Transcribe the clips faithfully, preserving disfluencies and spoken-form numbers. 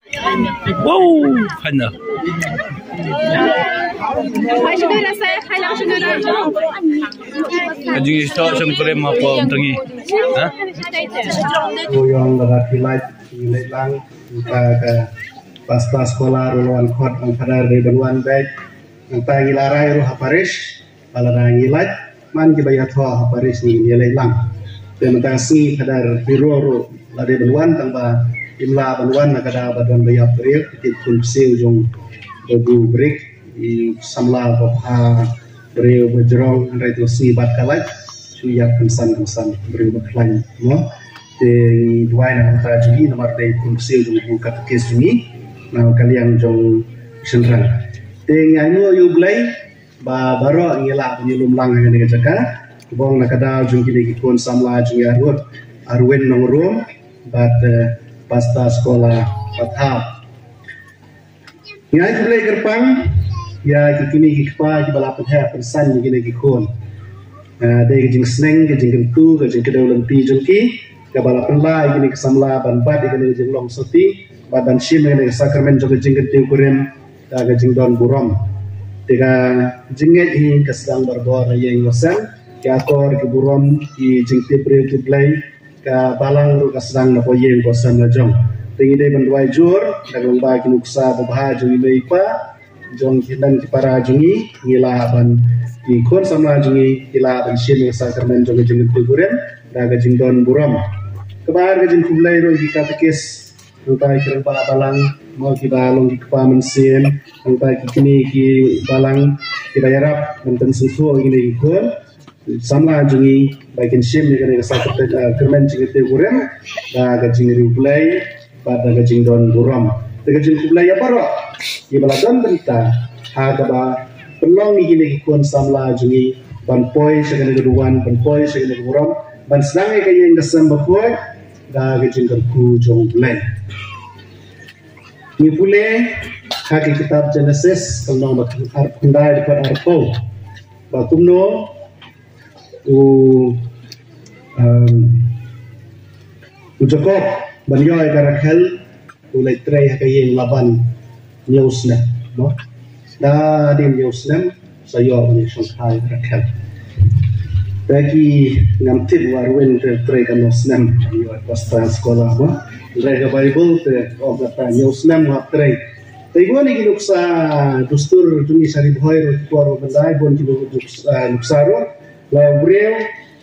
Wow, hana. Ka jingïasoh shongkurim hapoh Umtangi. Ha? Ko ïong lada phi lait, ngi leit lang, nangta ka pasta sekolah ruh la wan khot, ong Phadar dei ban wan beit. Nangta ngi la rai ruh ha parish, ba lada ngi lait, man kiba ïathoh ha parish ngin ïaleit lang. Te mynta ka sngi Phadar Hiro ruh la dei ban wan tang ba im lah ban wan na ka daw ba don ba ïap briew, ki khun ksiew jong Babu Brik, i samla ba bha briew ba jrong, hynrei to sngi bad ka lait shu ïap kynsan kynsan briew ba khlaiñ mo. Te ngi duwai na ka bynta jong ngi namar dei khun ksiew jong u katekis jong ngi na ka liang jong shynrang. Te ngi ainguh ïa U Blei ba baroh ngi lah ban ïalum lang ha kane ka jaka. Kaba ong na ka daw jong kine ki khun samla jong ngi Arwin, Arwin Nongrum bad eh, pasta sekolah Pathap. Ngi ai khublei kyrpang ïa ki kmie ki kpa kiba la pynheh pynsan ïa kine ki khun. Ah, dei ka jingsneng, ka jingkyntu, ka jingkdew lynti jong ki kaba la pynlait ïa kine ki samla ban bat ïa kane ka jinglong sati bad ban shim ïa kane ka sakramen jong ka jingkyntiew kurim da ka jingdon burom. Te ka jingngeit hi ka sdang barabor na ïing la sem, ki akor, ki burom, ki jingtip briew tip Blei, ka balang ruh ka sdang na ka ïing ka sem la jong. Te ngi dei ban duwai jur da ka long ba ki nuksa babha jong i mei i pa jong ki hynmen ki para jong ngi, ngi lah ban, ki khun samla jong ngi ki lah ban shim ïa ka sakramen jong ka jingkyntiew kurim da ka jingdon burom. Kaba ar ka jingkhublei ruh ïa ki katekis, nangta ki rangbah balang mo kiba long ki kpa mynsiem, nangta ki kmie ki balang kiba ïarap ban pynsngewthuh ïa kine ki khun samla jong ngi ba kin shim ïa kane ka sakramen, eh, kyrmen jingkyntiew kurim da ka jingriewblei bad da ka jingdon burom. Te ka jingkhublei ïa baroh kiba la don bynta ha kaba pynlong ïa kine ki khun samla jong ngi ban poi sha kane ka duwan, ban poi sha kane ka burom, ban sdang ïa ka ïing ka sem bakhuid da ka jingkyrkhu jong U Blei. Ngi pule ha ka kitab Genesis, ka lynnong ba ar, khyndai dkhot arphew, ba kumno u, um, u Jakob ban ïoh ïa ka Rakhel, u leit trei ha ka ïing Laban hynñiew snem, mo. Da dei hynñiew snem sa ïoh ban ïashongkhia ïa ka Rakhel. Te ki ngam tip, u Arwin te trei katno snem ban ïoh pasta sekolah, mo. Hynrei ka Baibl te ong kata hynñiew snem u hap trei. Te ïa kine ki nuksa dustur jong ngi sha Ri Bhoi ruh, ki por ba ban dei bun ki nuksa, nuksa ruh. La u briew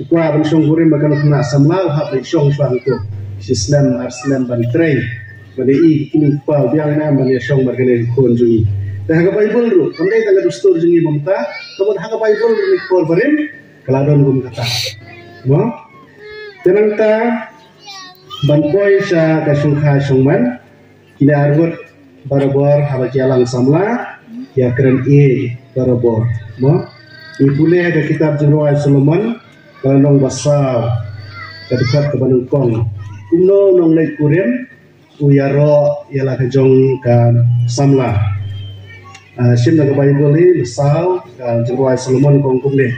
u kwah ban shong kurim bad ka khynnah samla, u hap ban shong shuwa hangto shi snem ar snem ban trei, ban ïohi ki kmie ki kpa u biang ne em ban ïashong bad kine ki khun jong ngi. Te ha ka Baibl ruh kam dei tang ka dustur jong ngi mynta, ka mut ha ka Baibl ruh ha ki por barim ka la don kum kata, mo. Te nangta ban poi sha ka shongkha shongman, kine arngut barabor haba ki ïalang samla ki ïakren ïeit barabor, mo. Ngi pule ha ka kitab Jingrwai Solomon, ka lynnong ba saw, ka dkhot kaba nyngkong, kumno u nongleit kurim u ïaroh ïa la ka jong ka samla. Ah, shim na ka Baibl hi, ba saw, ka Jingrwai Solomon ka ong kumne: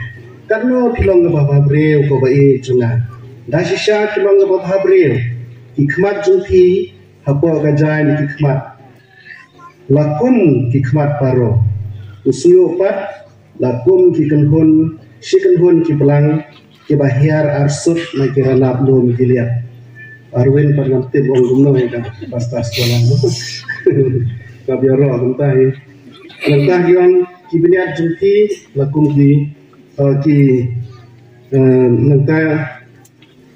Katno phi long kaba bhabriew, ko ba ïeit jong nga! Da shisha phi long kaba bhabriew, ki khmat jong phi hapoh ka jaiñ ki khmat la kum ki khmat paro. U shñiuh pat la kum ki kynhun, shi kynhun ki blang kiba hiar arsut na ki ranab lum Gilead. Arwin pat ngam tip ong kumno ïa ka pasta sekolah. Ka ïaroh kumta hi. Nangta ki ong ki bniat jong phi la kum ki, eh, ki, eh, nangta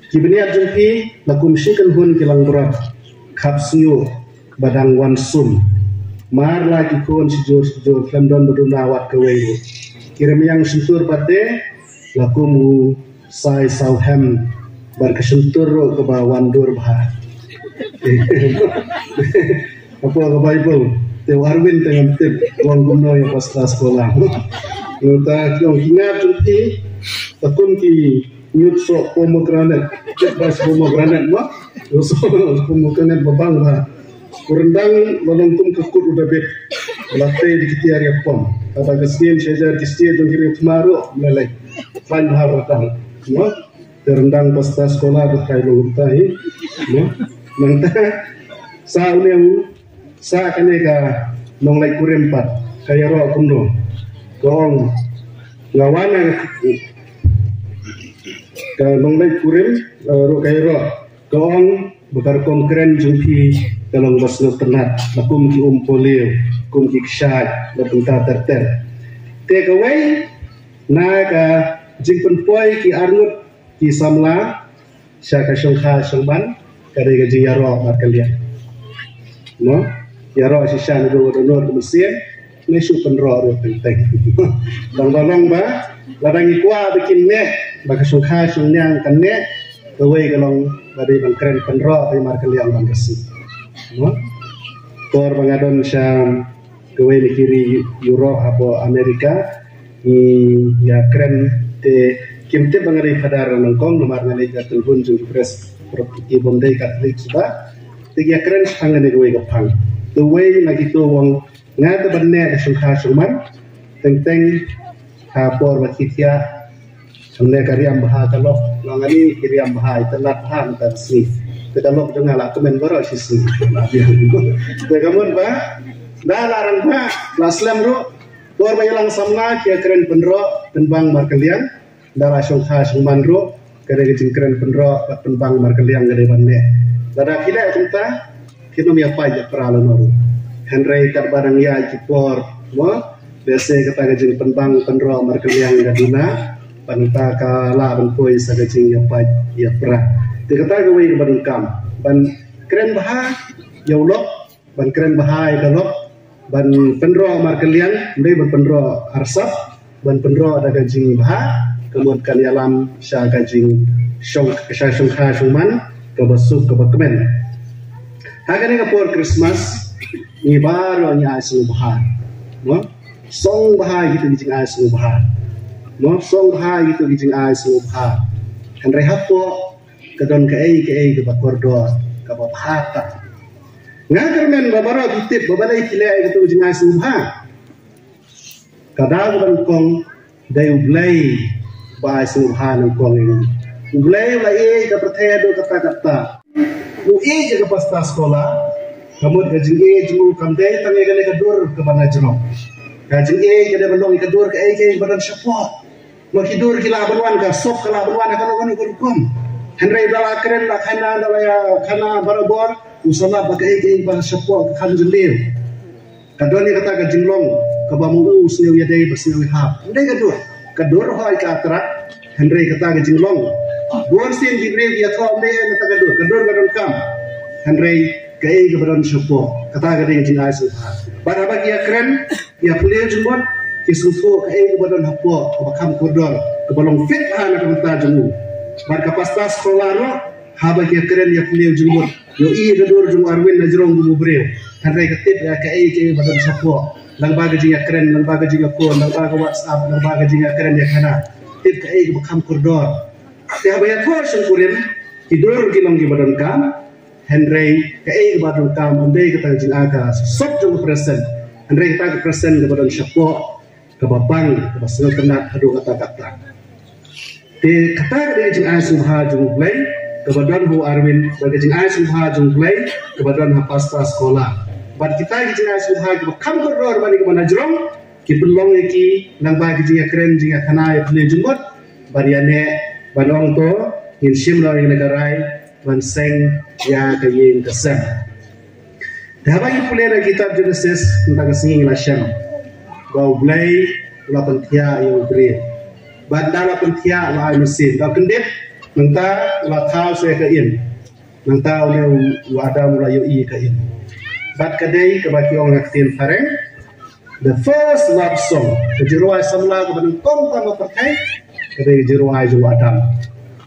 ki bniat jong phi la kum shi kynhun ki langbrot khap shñiuh ba dang wan sum. Mar la ki khun shijur shijur, khlem don ba duna wat kawei ruh. Ki rmiang shyntur pat te la kum u sai saw hem bad ka shyntur ruh kaba wan dur bha. Hapoh ka Baibl te u Arwin te ngam tip u ong kumno ïa pasta sekolah. Nangta ki ong ki ngat jong phi la kum ki ñiut soh pomegranate. Tip ba soh pomegranate mo? Soh pomegranate ba bang bha. U ryndang la long kum ka kut u Dabid, la tei da ki tiar ïapom. Haba ka sien shajar ki sien jong ki riewthma ruh, lei lei, khlaiñ bha u ryndang, mo. Te ryndang pasta sekolah ba trai long kumta hi, mo. Nangta sa une u Sa kane ka nongleit kurim pat ka ïaroh kumno. Ka ong, nga wan na ka nongleit kurim, eh, ruh ka ïaroh. Ka ong ba ka rukom kren jong phi ka long ba sngewtynnat, ba kum ki um polio, kum ki kshaid, ba kumta ter ter. Te kawei na ka jingpynpoi ki arngut ki samla sha ka shongkha shongman, ka dei ka jingïaroh markylliang. Mo? Ïaroh shisha naduh ka dohnud ka mynsiem, ne shu pynroh ruh teng teng. Tang ba long ba, lada ngi kwah ba kin neh, ba ka shongkha shongniang kan neh, kawei ka long ba dei ban kren pynroh, ba markylliang ban ka sngi. Mo? Por ba nga don sha kawei na ki ri Europe hapoh America, ngi ïa kren te kim tip ba nga dei phadar nyngkong namar nga leit ka kynhun jong ki pres, ki bym dei Katholik suda. Te ngi ïa kren shaphang kane kawei ka phang. Te uwei na kito u ong, nga te ban neh ka shongkha shongman, teng teng ha por ba ki thiah, hangne ka riam bha ka lok, nong ani ki riam bha, ita lad bha mynta ka sngi. Te ka lok jong nga la kmen baroh shi sngi. Te ka mut ba, da la rangbah, la slem ruh, por ba ïalang samla, ki ïa kren pynroh, pynbang markylliang, da la shongkha shongman ruh, ka dei ka jingkren pynroh, bad pynbang markylliang ka dei ban neh. Lada ki leh kumta, kin ym ïa pait ïa pra lano ruh. Hynrei katba dang ïaid ki por, mo, lehse kata ka jingpynbang pynroh markylliang ka duna, bad kata ka lah ban poi sa ka jingïapait ïapra. Te kata kawei kaba donkam. Ban kren bha ïa u lok, ban kren bha ïa ka lok, ban pynroh markylliang, ym dei ban pynroh arsap, ban pynroh da ka jingbha, ka mut kan ïalam sha ka jingshong, sha shongkha shongman, kaba suk kaba kmen. Ha kane ka por Christmas, ngi baroh ngi ai sngewbha. Mo? Sngewbha ïa kito ki jingai sngewbha. Mo? Sngewbha ïa kito ki jingai sngewbha. Hynrei hapoh ka don kaei kaei kaba kordor, kaba bha tam. Nga kyrmen ba baroh ki tip ba balei ki leh ïa kito ki jingai sngewbha. Ka daw kaba nyngkong, dei U Blei ba ai sngewbha nyngkong ïa ngi. U Blei u la ïeit ïa ka pyrthei haduh katta katta. U ïeit ïa ka pasta skola, ka mut ka jingïeit jong u kam dei tang ïa kane ka dur kaba na jrong. Ka jingïeit ka dei ban long ïa ka dur kaei kaei ba don shapoh. Ma ki dur ki lah ban wan, ka sop ka lah ban wan ha kano kano ka rukom. Hynrei da la kren, da la khana, da la ïa khana barabor, u sa lap ba kaei kaei ba shapoh ka kham jylliew. Ka don ïa kata ka jinglong kaba ma u u sngew ïadei ba sngew ïahap. Ym dei ka dur. Ka dur hooid ka attract. Hynrei kata ka jinglong. Bun sien ki briew ki ïathoh ym dei ïa kata ka dur. Ka dur ka donkam. Hynrei kaei kaba don shapoh. Kata ka dei ka jingai sngewbha. Bad haba ki ïakren, ki ïaphylliew jingmut, ki sngewthuh kaei kaba don hapoh, kaba kham kordor, kaba long fit ha na ka bynta jong u. Bad ka pasta skola ruh, haba ki ïakren ïaphylliew jingmut, ïohi ïa ka dur jong u Arwin na jrong jong u briew. Hynrei ka tip ïa kaei kaei ba don shapoh. Lyngba ka jingïakren, lyngba ka jingïakhun, lyngba ka WhatsApp, lyngba ka jingïakren ïakhana. Tip kaei kaba kham kordor. Te haba ïathoh shongkurim, ki dur ki long kiba donkam. Hynrei kaei kaba donkam, ym dei kata ka jingai ka sop jong ka present. Hynrei kata ka present kaba don shapoh, kaba bang, kaba sngewtynnat haduh katta katta. Te kata ka dei ka jingai sngewbha jong U Blei, kaba don ha u Arwin, bad ka jingai sngewbha jong U Blei, kaba don ha pasta skola. Bad kita ki jingai sngewbha kiba kham kordor bad kiba na jrong, ki pynlong ïa ki, lyngba ki jingïakren, jingïakhana, ïaphylliew jingmut, bad ïaneh, ban ong to, ngin shim noh ïa kane ka rai, ban seng ïa ka ïing ka sem. Te haba ngi pule na kitab Genesis, mynta ka sngi ngi la shem ba U Blei u la pynthiah ïa u briew. Bad ynda la pynthiah u la ai mynsiem. Ynda kyndit, mynta u la thaw sa ïa ka im. Mynta une u Adam u la ïohi ïa ka im. Bad ka dei kaba ki ong ha ka ktien phareng, the first love song, ka jingrwai samla kaba nyngkong tam ha pyrthei, ka dei ka jingrwai jong u Adam.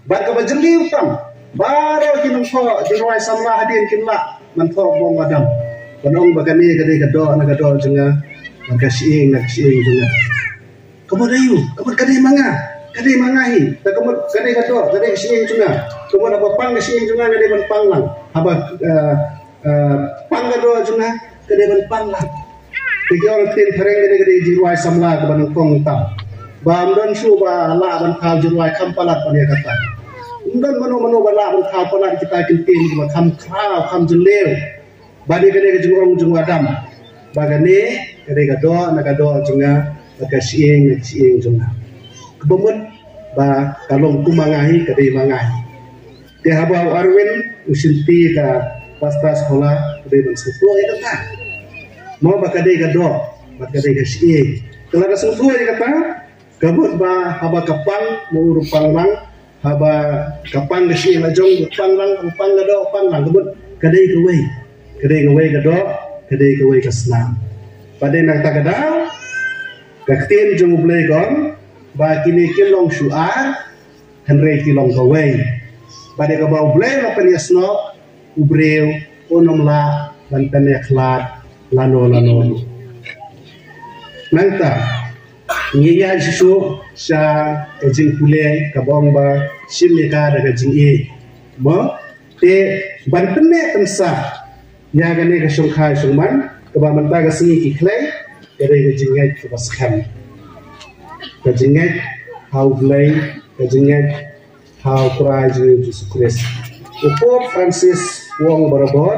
Bad kaba jylliew tam, baroh ki nongthoh jingrwai samla hadien kim lah ban thoh bong u Adam. Ban ong ba kane ka dei ka doh na ka doh jong nga, bad ka shyieng na ka shyieng jong nga. Ka mut aïu, ka mut ka dei ma nga, ka dei ma nga hi. Te ka mut ka dei ka doh, ka dei ka shyieng jong nga. Ka mut haba pang ka shyieng jong nga, nga dei ban pang lang. Haba, eh, eh, pang ka doh jong nga, ka dei ban pang lang. Te ki ong ha ka ktien phareng, ka dei, ka dei ka jingrwai samla kaba nyngkong tam. Ba ym don shuh ba lah ban thaw jingrwai kham palat ban ïa kata. Ym don mano mano ba lah ban thaw palat kita ki ktien kiba kham khraw, kham jylliew. Ba dei kane ka jingong jong u Adam. Ba kane ka dei ka doh na ka doh jong nga, ba ka shyieng na ka shyieng jong nga. Kaba mut ba ka long kum ma nga hi, ka dei ma nga hi. Te haba u Arwin u shim ti ka pasta scholar, ka dei ban sngewthuh ïa kata. Mo ba ka dei ka doh, ba ka dei ka shyieng. Ka la ka sngewthuh ïa kata, ka mut ba haba ka pang, mo u ruh pang lang, haba ka pang ka shyieng la jong, u pang lang, u pang ka doh, u pang lang, ka mut ka dei kawei. Ka dei kawei ka doh, ka dei kawei ka snam. Ba dei na kata ka daw, ka ktien jong U Blei ka ong, ba kine ki long shu ar, hynrei ki long kawei. Ba dei kaba U Blei u la pynïasnoh, u briew un ym lah ban pynïakhlad lano lano. Nangta ngi ïa shisha sha ka jingpule kaba ong ba shim ïa ka da ka jingïeit. Mo te ban pynneh pynsah ïa kane ka shongkha shongman kaba mynta ka sngi ki khlei, ka dei ka jingngeit kaba skhem. Ka jingngeit ha U Blei, ka jingngeit ha U Trai jong ngi u Jisu Khrist. U Pope Francis u ong barabor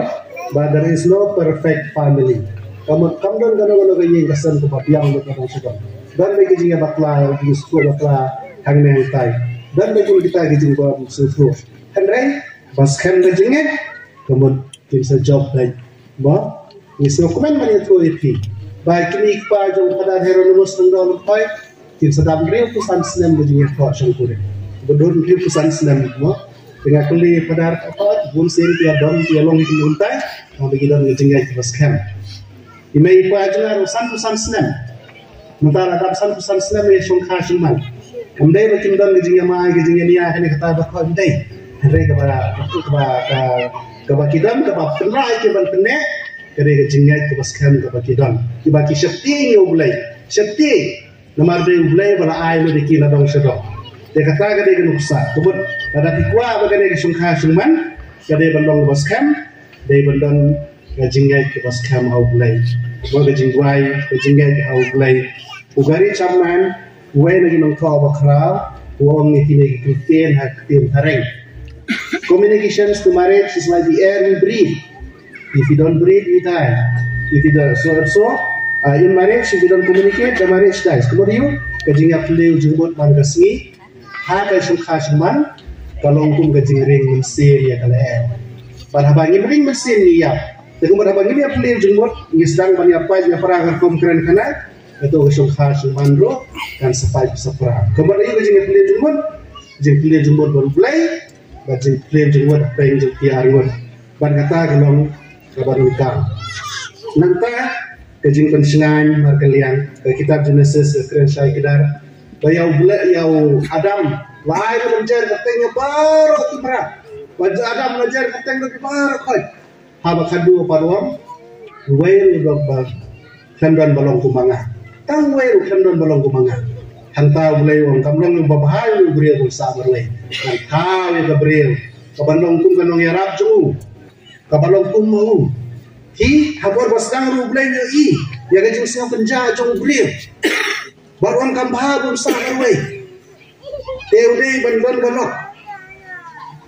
ba there is no perfect family. Kam, kam don kano kano ka ïing ka sem kaba biang lut na ka bang sha ka bang. Don beit ki jingïabakla, ki jingïasngewbakla hangne hangtai. Don beit kita ki jingbymsngewthuh. Hynrei ba skhem ka jingngeit, ka mut kin sa jop beit. Ba ngi sngewkmen ban ïathuh ïa phi ba kine ki kpa jong Phadar Hieronymus Lyngdoh Lyngkhoi kin sa dap hynriewphew san snem ka jingïathoh shongkurim. Ba don hynriewphew san snem mo. Te nga kylli Phadar, ka thoh bun sien ki ïadon, ki ïalong, ki mynta, ba ki don ka jingngeit kaba skhem. I mei i pa jong nga ruh sanphew san snem. Mynta la dap sanphew san snem ïa shongkha shongman. Kam dei ba kim don ka jingïamai, ka jingïania, kane kata ba, kam dei. Hynrei kaba, kaba, ka, kaba ki don, kaba pynrah ïa ki ban pynneh, ka dei ka jingngeit kaba skhem kaba ki don. Kiba ki shakri ïa U Blei. Shakri. Namar dei U Blei ba la ai lut ïa ki na dong sha dong. Te kata ka dei ka nuksa. Ka mut, lada phi kwah ba kane ka shongkha shongman, ka dei ban long kaba skhem, dei ban don ka jingngeit kaba skhem ha U Blei. Ba ka jingduwai, ka jingngeit ha U Blei. U Gary Chapman, uwei na ki nongthoh bakhraw, u ong ïa kine ki ktien ha ka ktien phareng. Communications to marriage is like the air we breathe. If you don't breathe, you die. If you don't, so, so, uh, in marriage, if you don't communicate, the marriage dies. Kumno ïa u, ka jingïaphylliew jingmut man ka sngi, ha ka shongkha shongman, ka long kum ka jingring mynsiem ïa ka lyer. Bad haba ngim ring mynsiem ngi ïap. Te kumno haba ngim ïaphylliew jingmut, ngi sdang ban ïapait ïapra ka rukom kren khana, kato ka shongkha shongman ruh kan sa pait sa pra. Kumno ïa ka jingïaphylliew jingmut, jingphylliew jingmut bad U Blei, bad jingphylliew jingmut hapdeng jong ki arngut. Bad kata ka long kaba donkam. Nangta ka jingpynshngaiñ markylliang, ka kitab Genesis ka kren shai kdar ba ïa U Blei, ïa u Adam la ai ka lynjer kyrteng ïa baroh ki mrad. Ba ïa Adam la jer kyrteng ïa baroh khoit. Haba khadduh pat u ong, uwei ruh u dap ba khlem don ba long kum ma nga. Tang uwei ruh khlem don ba long kum ma nga. Hangta U Blei u ong kam long ba bha ïa u briew ban sah marwei. Ngan thaw ïa ka briew kaban long kum ka nongïarap jong u, kaba long kum ma u. Hi, ha por ba sdang ruh U Blei u ïohi ïa ka jingsngew kynjah jong u briew. Bad u ong kam bha ban sah marwei. Te u dei ban don ka lok.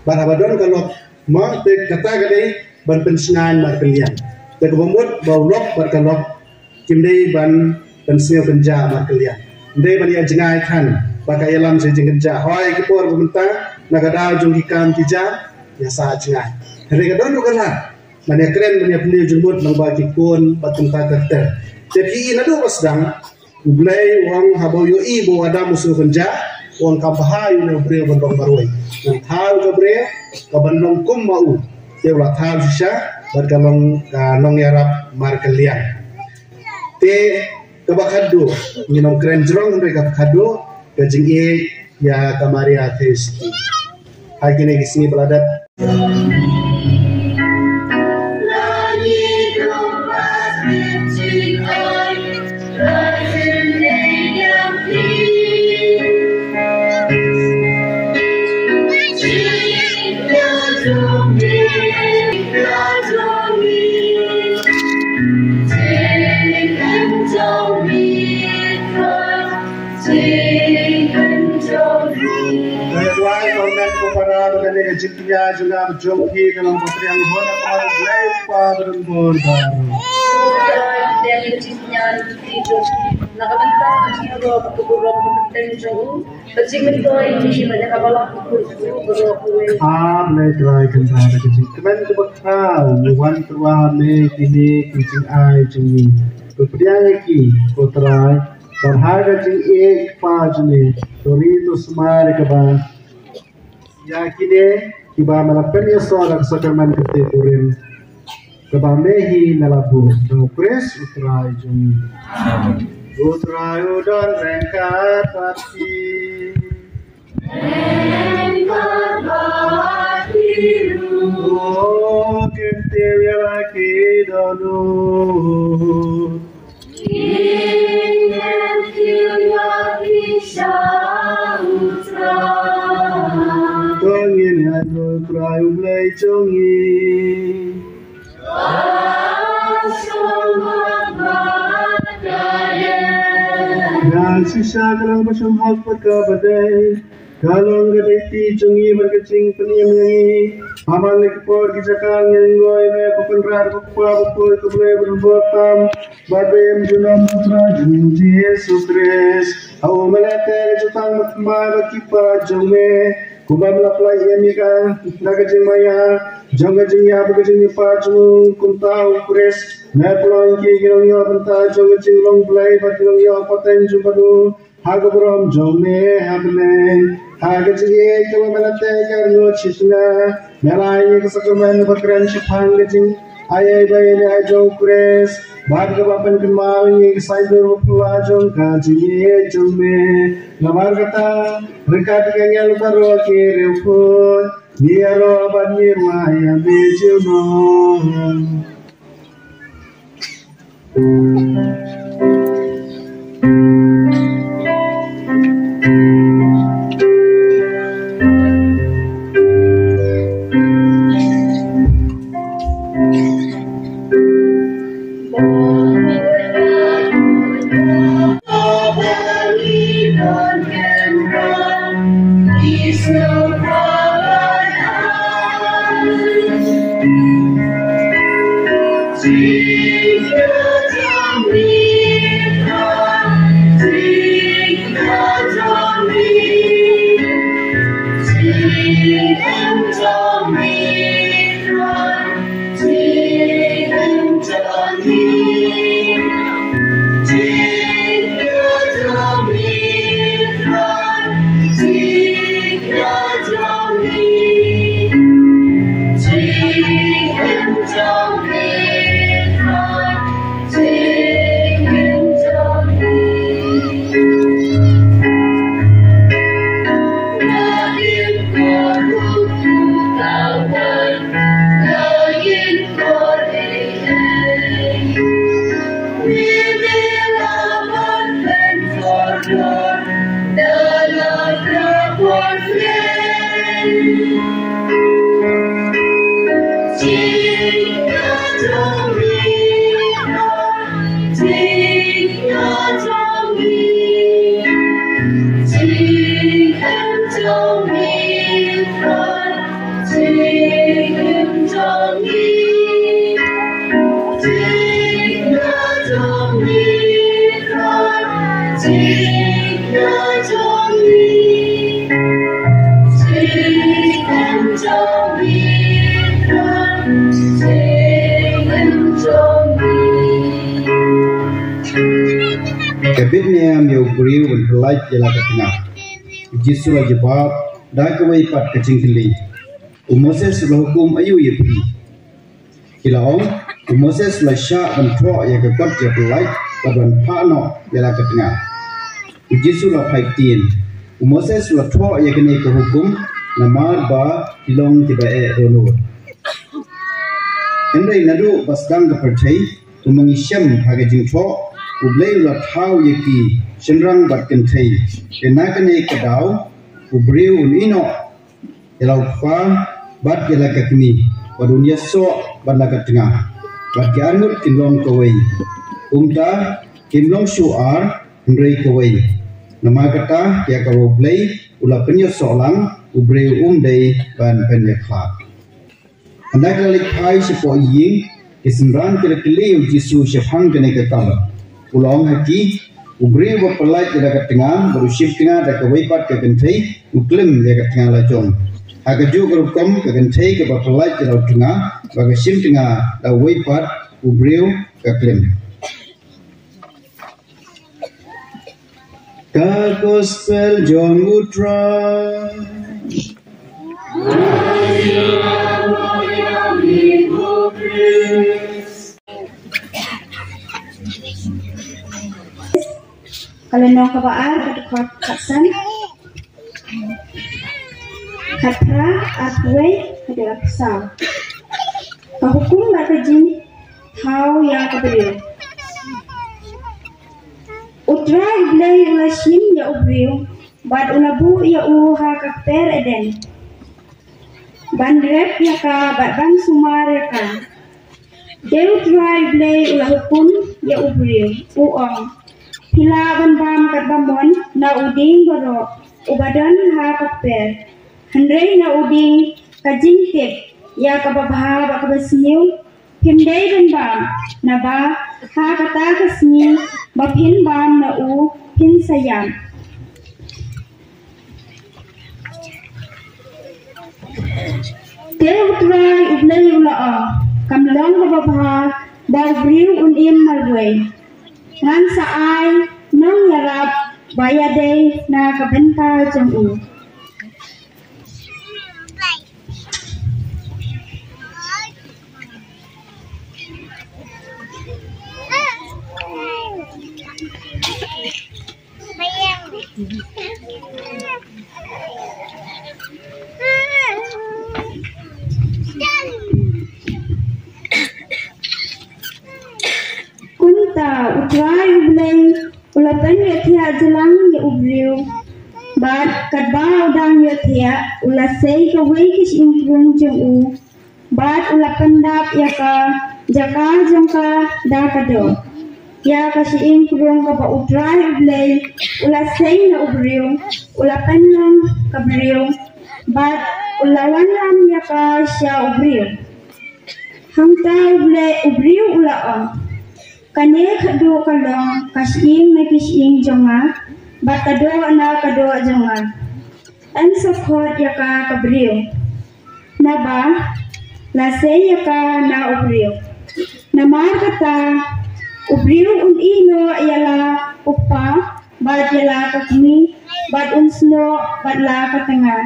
Bad haba don ka lok, ma te kata ka dei ban pynshngaiñ markylliang. Te kaba mut ba u lok bad ka lok kim dei ban pynsngew kynjah markylliang. Ym dei ban ïa jngai than ba ka ïalam sha jingkynjah. Hooid ki por ba mynta na ka daw jong ki kam ki jam ïa sa jngai. Hynrei ka don ruh ka lad ban ïa kren ban ïa pynliew jingmut nang ba ki khun bad kumta ter ter. Te phi i naduh ba sdang U Blei u ong haba u ïohi ba u Adam u sngew kynjah, u ong kam bha ïa une u briew ban long marwei. Ngan thaw ïa ka briew kaban long kum ma u. Te u la thaw shisha bad ka long ka nongïarap markylliang. Te kaba khadduh, ngin ym kren jrong hynrei kaba khadduh, ka jingïeit ïa ka Maria Theisotti. Ha kine ki sngi ba la dep. Kane ka jingkñia jong nga bad jong phi ka long ba pdiang hok na ka Blei. Padran bor baru. Ap Blei Trai kan sa da ka jingkmen ka bakha u wan twa me kine ki jingai jong ngi. Pepdiang ki ko Trai. Barha ka jingek pa jong me. Tori to smar ka ba. Ïa kine kiba me la pynïasoh da ka sakramen ka ktien kurim, kaba me hi me la buh da u Khrist u Trai jong ngi. U Trai u don ryngkat bad phi. O, kyntiew ïa la ki dohnud. To ngin ïaroh ïa u Trai U Blei jong ngi. Ïa shisha ka long ba shemphang bad kaba dei. Ka long ka dei ti jong ngi bad ka jingpynim ïa ngi. Paman, na ki por ki jaka ngi ngoi me ko Kynrad ko Kpa ko Kpa ko Blei ba don bor tam. Bad ba im junom u Trai jong ngi u Jisu Khrist. Ha u me la teh ka jutang bad kmai bad ki paid jong me. Kumba me la pynlait ïa ngi ka da ka jingmaïa jong ka jingïap bad ka jingïapait jong u, kumta u Khrist me pynlong ïa ngi ki nongïoh bynta jong ka jinglong Blei bad ki nongïoh pateng jong u. Ha ka burom jong me ha bneng, ha ka jingïeit kaba me la teh ïa ngi shisha, me la ai ïa ngi ka sakramen ba kren shaphang ka jingaiei ba ïeit jong u Khrist, bad kaba pynkynmaw ïa ngi ka saiñdur ba phylla jong ka jingïeit jong me. Namar kata, ryngkat ki angel baroh ki riewphoit, ngi ïaroh bad ngi rwai ïa me junom. Ka bit ne em ïa u briew ban pyllait ïa la ka tnga. U Jisu la jubab da kawei pat ka jingkylli. U Moses u la hukum aïu ïa phi? Ki la ong, u Moses u la shah ban thoh ïa ka kot jong ka lait bad ban phah noh ïa la ka tnga. U Jisu u la phai ktien, u Moses u la thoh ïa kane ka hukum namar ba ki long kiba eh dohnud. Hynrei naduh ba sdang ka pyrthei, kumba ngi shem ha ka jingthoh, U Blei u la thaw ïa ki shynrang bad kynthei. Te na kane ka daw, u briew un ïehnoh ïa la u kpa bad ïa la ka kmie, bad un ïasoh bad la ka tnga, bad ki arngut kin long kawei. Kumta kim long shuh ar, hynrei kawei. Namar kata, ïa kaba U Blei u la pynïasoh lang, u briew um dei ban pynïakhlad. Hynda ki la leit phai shapoh ïing, Ki synran ki la kylli ïa u Jisu shaphang kane ka kam. U la ong ha ki, u briew uba pyllait ïa la ka tnga bad u shim tnga da kawei pat ka kynthei, u klim ïa ka tnga la jong. Ha kajuh ka rukom ka kynthei kaba pyllait ïa la u tnga bad ka shim tnga da uwei pat u briew ka klim. Ka Gospel jong U Trai. Ka lynnong kaba ar, ka dkhot khatsan. Khatphra, arphew wei haduh arphew saw. Ka hukum bad ka jingthaw ïa ka briew. U Trai U Blei u la shim ïa u briew bad u la buh ïa u ha ka kper Eden ban rep ïa ka bad ban sumar ïa ka. Te U Trai U Blei u la hukum ïa u briew, u ong, phi lah ban bam katba mon na u dieng baroh uba don ha ka kper, hynrei na u dieng ka jingtip ïa kaba bha bad kaba sniew phim dei ban bam, naba ha kata ka sngi ba phin bam na u phin sa ïap. Te U Trai U Blei u la ong, kam long kaba bha ba u briew un im marwei. Ngan sa ai nongïarap ba ïadei na ka bynta jong u. Kumta U Trai U Blei u la pynïohthiah jlang ïa u briew. Bad katba u dang ïohthiah, u la sei kawei ka shyieng krung jong u. Bad u la pyndap ïa ka jaka jong ka da ka doh. Ïa ka shyieng krung kaba U Trai U Blei u la sei na u briew, u la pynlong ka briew. Bad u la wanlam ïa ka sha u briew. Hangta U Blei, u briew u la ong, kane ka doh ka long ka shyieng na ki shyieng jong nga, bad ka doh na ka doh jong nga. Yn sa khot ïa ka ka briew. Naba la sei ïa ka na u briew. Namar kata u briew un ïehnoh ïa la u kpa bad ïa la ka kmie, bad un snoh bad la ka tnga.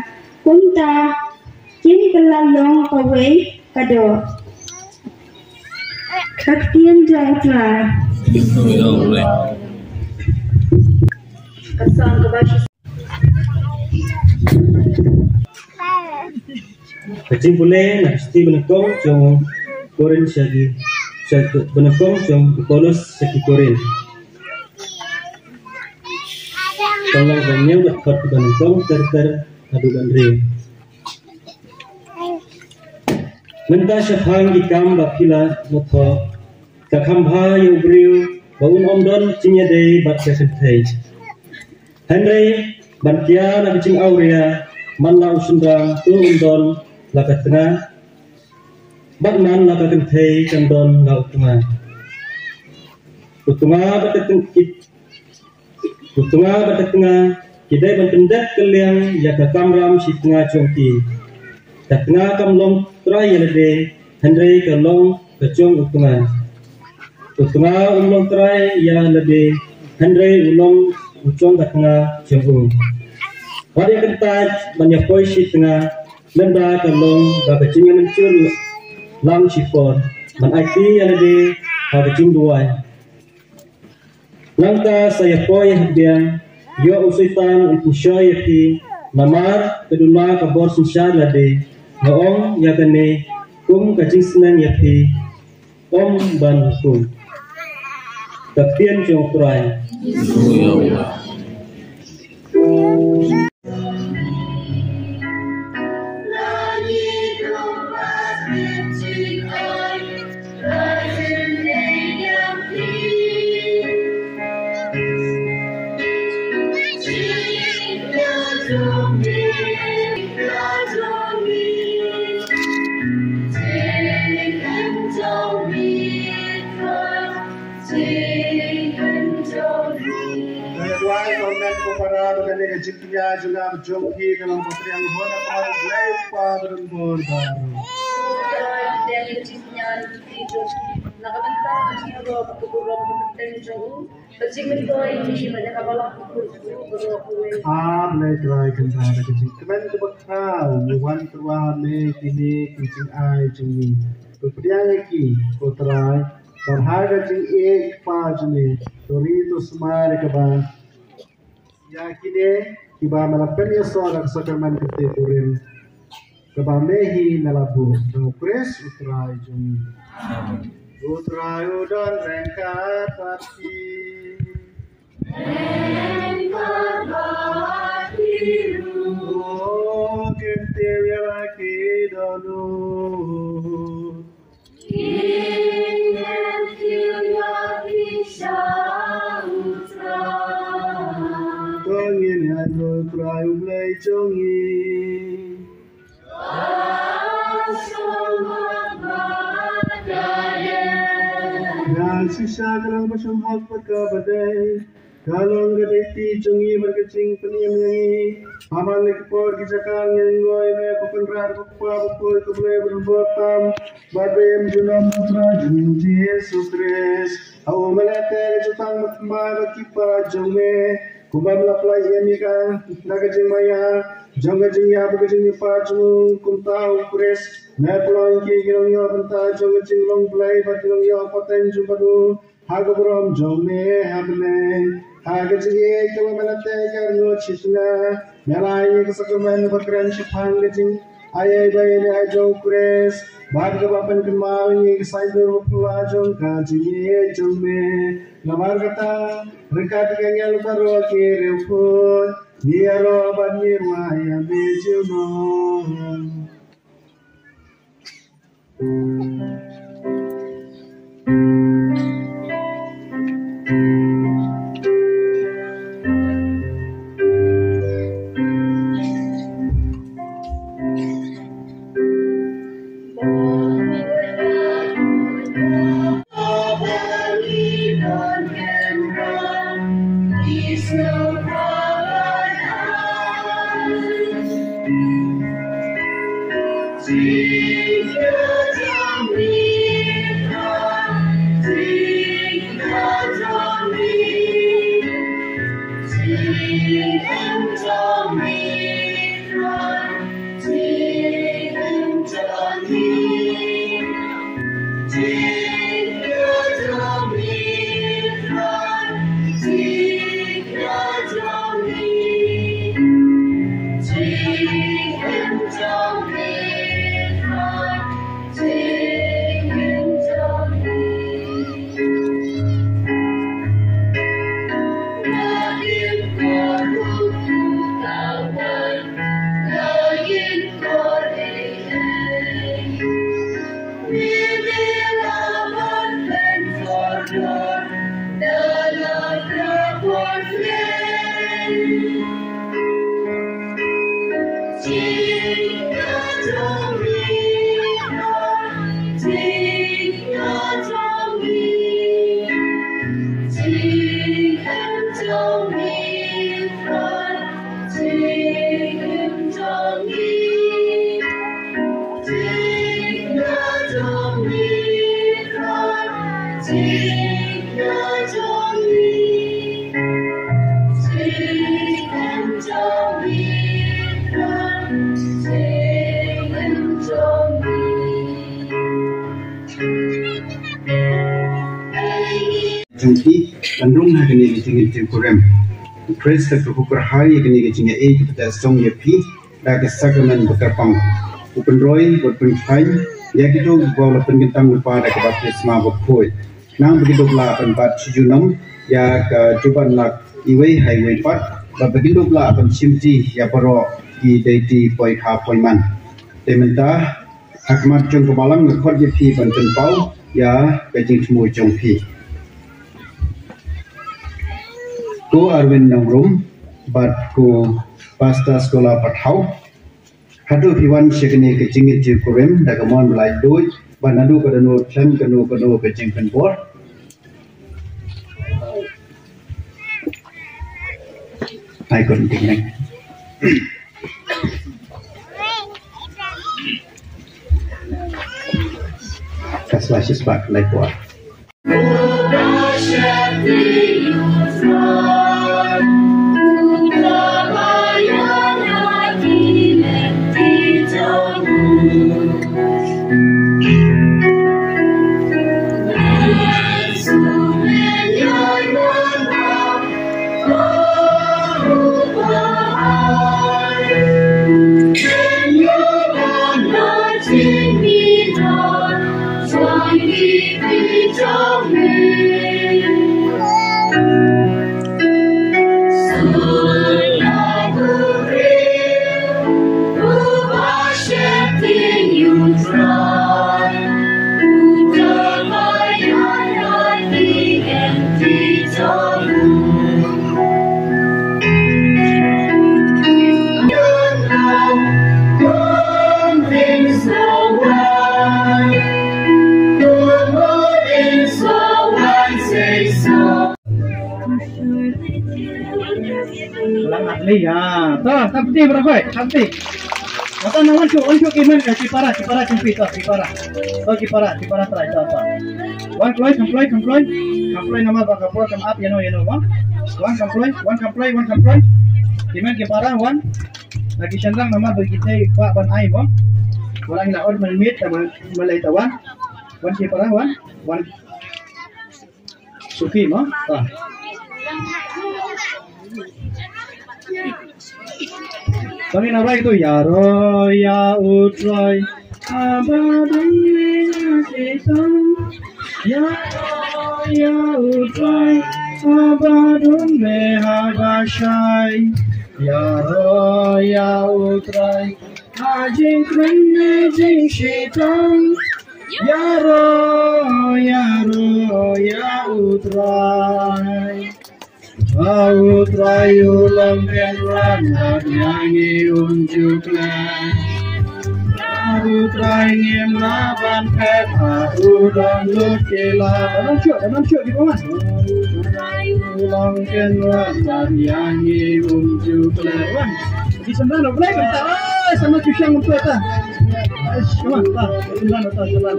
Kumta kin kylla long kawei ka doh. Ka ktien jong U Trai. Ka song kaba Ka jingpule na ka shithi banyngkong jong u Korinth sha ki, sha ki, banyngkong jong u Paulus sha ki Korinth. Ka lynnong ba hynñiew, ka dkhot banyngkong ter ter haduh ba hynriew. Mynta shaphang ki kam ba phi la thoh, ka kham bha ïa u briew ba un ym don jingïadei bad ka kynthei. Hynrei ban kiar na ka jingawria, man la u shynrang to un don la ka tnga, bad man la ka kynthei kan don la u tnga. U tnga bad ka tng-, ki, u tnga bad ka tnga ki dei ban pyndep kylliang ïa ka kamram shi tnga jong ki. Ka tnga kam long trai ïa lade, hynrei ka long ka jong u tnga. U tnga um long trai ïa lade, hynrei u long u jong ka tnga jong u. Wat ïa kyntait ban ïa poi shi tnga, lada ka long da ka jingïamynjur lang shipor ban aiti ïa lade ha ka jingduwai. Nangta sa ïa poi ha pdiang, ïoh u Soitan un pynshoi ïa phi, namar ka duna ka bor synshar lade. Nga ong ïa kane kum ka jingsneng ïa phi, ym ban hukum. Ka ktien jong U Trai. Ko para, ba kane ka jingkñia jong nga bad jong phi ka long ba pdiang hok ha U Blei Kpa badonbor baroh. Ha Blei Trai Kynrad, ka jingkmen kaba khraw ngi wan tyrwa ha me kine ki jingai jong ngi. To pdiang ïa ki, ko Trai, bad ha ka jingïeit kpa jong me to ri to sumar ïa kaba ïa kine kiba me la pynïasoh da ka sakramen kyrteng kurim, kaba me hi me la buh, da U Khrist U Trai jong ngi. U Trai u don ryngkat bad phi. O kyntiew ïa la ki dohnud. To ngin ïaroh ïa U Trai U Blei jong ngi. Ka shisha ka long ba shemphang bad kaba dei. Ka long ka dei ti jong ngi bad ka jingpynim ïa ngi. Ha man la ki por ki jaka ngin ïa ïaroh ïa me ko Kynrad ko Kpa bakhuid ko Blei badonbor tam. Bad ba im junom U Trai jong ngi Jisu Khrist. Ha u me la teh ka jutang bad kmie bad ki paid jong me. Kumba me la pynlait ïa ngi ka da ka jingmaïa jong ka jingïap bad ka jingïaphad jong u, kumta U Khrist me pynlong ïa ngi ki nongïoh bynta jong ka jinglong Blei bad ki nongïoh pateng jong u. Ha ka burom jong me ha bneng, ha ka jingïeit kaba me la teh ïa ngi shisha, me la ai ïa ngi ka sakramen ba kren shaphang ka jingaiei ba ïeit jong U Khrist, bad kaba pynkynmaw ïa ngi ka saiñdur ba phylla jong ka jingïeit jong me. Namar kata, ryngkat ki angel baroh ki riewphoit, ngi ïaroh bad ngi rwai ïa me junom. Jong phi, ban rung ha kane ka jingïathuh kurim. U Khrist u kyrhai ïa kane ka jingïeit kaba teh song ïa phi da ka sakramen bakyrpang. U pynroi bad pynkhlaiñ ïa kito kiba la pynkyntang lypa da ka baptisma bakhuid. Khnang ba kin dup lah ban bat shi junom ïa ka jubab lak iwei ha iwei pat, bad ba kin dup lah ban shimti ïa baroh ki deiti poikha poiman. Te mynta, ha khmat jong ka balang nga khot ïa phi ban pynpaw ïa ka jingthmu jong phi. Ko Arwin Nongrum bad ko Pastor Scholar Pathaw, haduh phi wan sha kane ka jingïathuh kurim da ka mon ba laitluid, bad naduh ka dohnud khlem kano kano ka jingpynbor. Ai kon ting neng. Ka sla shi spah lai kwah. Lang ahli ya. To, safety bro koi, safety. Mata na wan shu, wan shu ki men ka ki para, ki para ki pi to, ki para. To ki para, ki para trai to, to. Wan kloi, kam kloi, kam kloi. Kam kloi namar ba ka por kam ap, you know, you know, wan. Wan kam kloi, wan kam kloi, wan kam kloi. Ki men ki para, wan. Na ki shanrang namar ba ki te kwa ban ai, wan. Wan la ot men mit, ta men, men lai ta wan. Wan ki para, wan. Wan. Suki mo? Ah. Kami na bai tu, Ïaroh ïa U Trai, haba don me ha ki tang. Ïaroh ïa U Trai, haba don me haba shai. Ïaroh ïa U Trai, ha jingkren ne jingshitom. Ïaroh, ïaroh ïa U Trai. Ba U Trai u long kynrad, bad ïa ngi un ju klet. Ba U Trai ngim lah ban phet, ba u don lut ki lad. Don shuh, don shuh ki pynwan. U Trai u long kynrad, bad ïa ngi un ju klet. Wan. Ki synran u Blei kumta. Ai, sama ki shang kumta. Ai, sama ta. Ki synran ta, synran.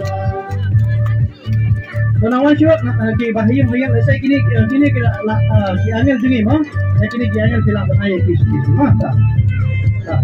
To nang wan shuh, na, eh, ki bahaïing, bahaïing, eh, sa kine, eh, kine ki la, la, eh, ki angel jong ngi mo. Sa kine ki angel ki la ban ai ki, ki, ki, mo, ta. Ta.